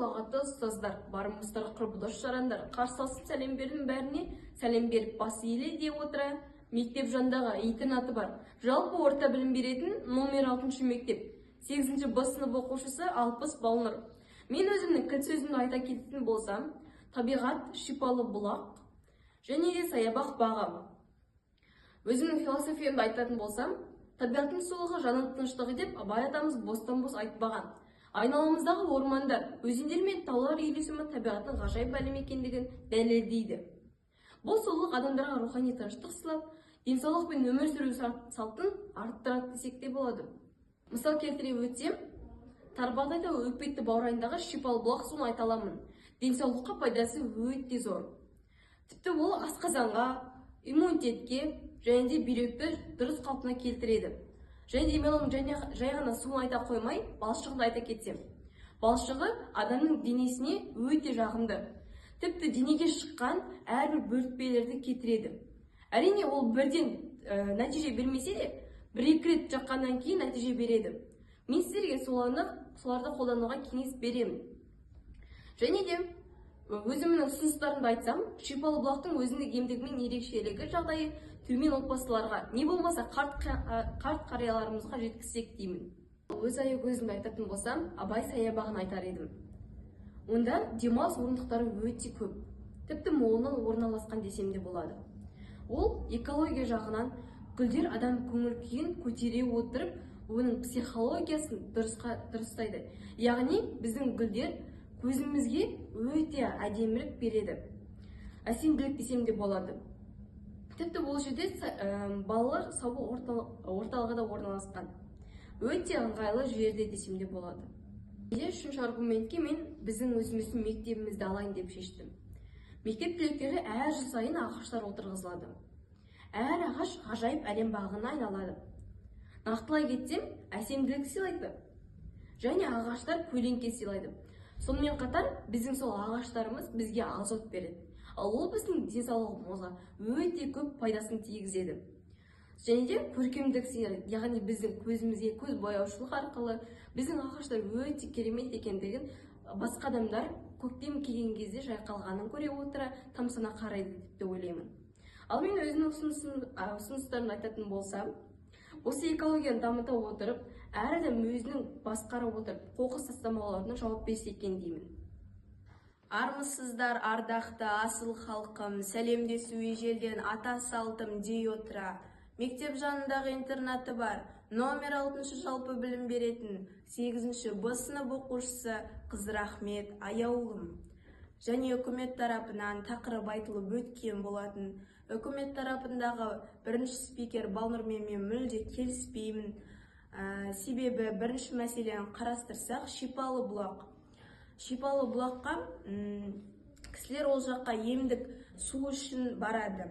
Ұлағатты ұстаздар, бармысыздар, құрбы дос жарандар, қарсы алысып сәлем бердім бәріне, сәлем беріп бас иіле де отыра, мектеп жанындағы интернаты бар, жалпы орта білім беретін номер 6 мектеп, 8 Б сынып оқушысы Алпыс Балнұр. Мен өзімнің кілт сөзімді айта кететін болсам, табиғат, шипалы бұлақ және де саябақ бағы. Өзімнің философиямды айтатын болсам, табиғаттың сұлулығы жанның тыныштығы деп Абай атамыз бостан-бос айтпаған. Айналамыздағы ормандар, өзендер мен таулар үйлесімі табиғаттың ғажайып әлем екендігін дәлелдейді. Бұл сұлулық адамдарға рухани тыныштық сыйлап, денсаулық пен өмір сүру салтын арттырады десек те болады. Мысал келтіре өтсем, Тарбағатай тауы өкпетті баурайындағы шипалы бұлақ суын айта аламын. Денсаулыққа пайдасы өте зор. Тіпті ол асқазанға, иммунитетке және де бүйректі дұрыс қалпына келтіреді. Және де мен оның жай ғана суын айта қоймай, балшығын айта кетсем. Балшығы адамның денесіне өте жағымды. Тіпті денеге шыққан әрбір бөртпелерді кетіреді. Әрине, ол бірден нәтиже бермесе де, бір-екі рет жаққаннан кейін нәтиже береді. Мен сіздерге соларды қолдануға кеңес беремін. Және де өзімнің ұсыныстарымды айтсам, шипалы бұлақтың өзіндік емдігімен ерекшелігі жағдайы төмен отбасыларға, не болмаса қарт қарияларымызға жеткізсек деймін. Өз аягөзімді айтатын болсам, Абай саябағын айтар едім. Онда демалыс орындықтары өте көп, тіпті молынан орналасқан десем де болады. Ол экология жағынан гүлдер адам көңіл күйін көтере отырып, оның психологиясын дұрыстайды. Яғни біздің гүлдер көзімізге өте әдемілік береді. Әсемділік десем де болады. Тіпті бұл жерде балалар сабақ орталығы да орналасқан. Өте ыңғайлы жерде десем де болады. Үшінші аргументке мен біздің өзіміздің мектебімізді алайын деп шештім. Мектеп түлектері әр жыл сайын ағаштар отырғызылады. Әр ағаш ғажайып әлем бағына айналады. Нақтылай кетсем, әсемділік сыйлайды. Және ағаштар көлеңке сыйлайды. Сонымен қатар біздің сол ағаштарымыз бізге азот береді. Ал ол біздің денсаулығымызға өте көп пайдасын тигізеді. Және де көркемдік сыйлайды. Яғни біздің көзімізге көз бояушылық арқылы біздің ағаштар өте керемет екендігін басқа адамдар көктем келген кезде жайқалғанын көре отыра тамсана қарайды деп те ойлаймын. Ал мен өзімнің ұсыныстарымды айтатын болсам, осы экологияны дамыта отырып, әр адам өзінің басқарып отырып, қоқыс тастамауларына жауап берсе екен деймін. Армысыздар, ардақты асыл халқым, сәлемдесу ежелден ата салтым дей отыра. Мектеп жанындағы интернаты бар, номер 6 жалпы білім беретін 8 Б сынып оқушысы Қызырахмет Аяулым. Және үкімет тарапынан тақырып айтылып өткен болатын. Үкімет тарапындағы бірінші спикер Балнұрмен мен мүлде келіспеймін. Себебі бірінші мәселені қарастырсақ, шипалы бұлақ. Шипалы бұлаққа кісілер ол жаққа емдік су үшін барады.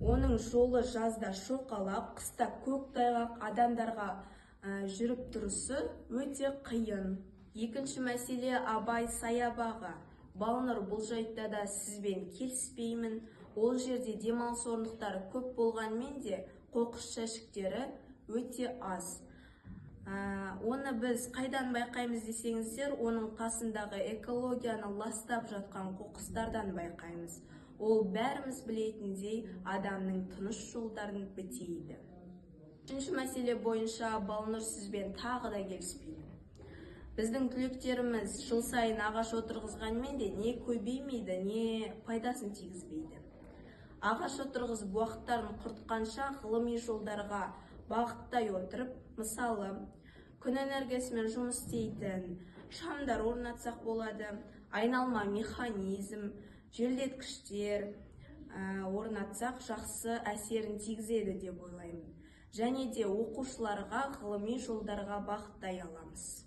Оның жолы жазда шоқалап, қыста көктайғақ, адамдарға жүріп тұрысы өте қиын. Екінші мәселе Абай саябағы. Балнұр, бұл жайтта да сізбен келіспеймін. Ол жерде демалыс орындықтары көп болғанмен де қоқыс жәшіктері өте аз. Оны біз қайдан байқаймыз десеңіздер, оның қасындағы экологияны ластап жатқан қоқыстардан байқаймыз. Ол бәріміз білетіндей адамның тыныш жолдарын бітейді. Үшінші мәселе бойынша Балнұр сізбен тағы да келіспеймін. Біздің түлектеріміз жыл сайын ағаш отырғызғанмен де не көбеймейді, не пайдасын тигізбейді. Ағаш отырғызып уақыттарын құртқанша ғылыми жолдарға бағыттай отырып, мысалы, күн энергиясымен жұмыс істейтін шамдар орнатсақ болады, айналма механизм, желдеткіштер орнатсақ жақсы әсерін тигізеді деп ойлаймын. Және де оқушыларға ғылыми жолдарға бағыттай аламыз.